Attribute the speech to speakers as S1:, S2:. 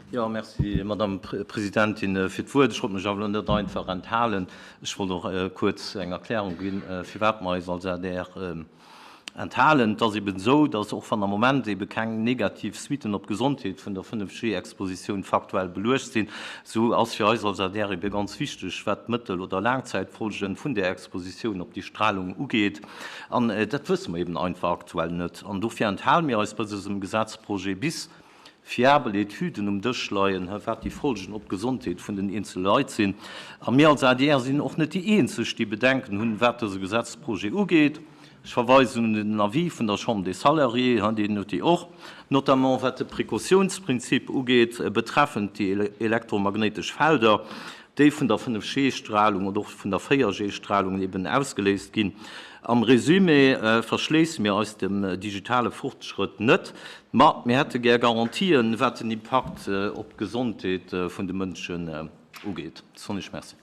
S1: Jo, merci, Madame Presidentin, fir d'Wuert. Ech wollt mech awer elo net einfach enthalen. Ech wollt och kuerz eng Erklärung ginn, firwat mer eis als adr enthalen. Et ass eben esou, dass, och wann am Moment ebe keng negativ Suiten op d'Gesondheet vun der 5G-Expositioun faktuell beluecht sinn, esou ass fir eis als adr ebe ganz wichteg, wat d'Mëttel oder Laangzäitfolgen vun där Expositioun op déi Stralung ugeet. An dat wësse mer eben einfach aktuell net. An dofir enthale mir eis bei dësem Gesetzprojet, bis fiabel Etüden um Dësch leien, wat déi Folgen op d'Gesondheet vun den eenzele Leit sinn. A mir als adr sinn och net déi eenzeg, déi Bedenken hunn, wat dëse Gesetzprojet ugeet. Ech verweisen un den Avis vun der Chambre des Salariés, deen huet déi och, notamment wat de Précautiounsprinzip ugeet betreffend déi elektromagnéitesch Felder, déi vun der 5G-Stralung oder och vun der 4G-Stralung eben ausgeléist ginn. Am Résumé verschléisse mir eis dem digitale Fortschrëtt net, ma mir hätte gär Garantien, wat den Impakt op d'Gesondheet vun de Mënschen ugeet. Soen ech Merci.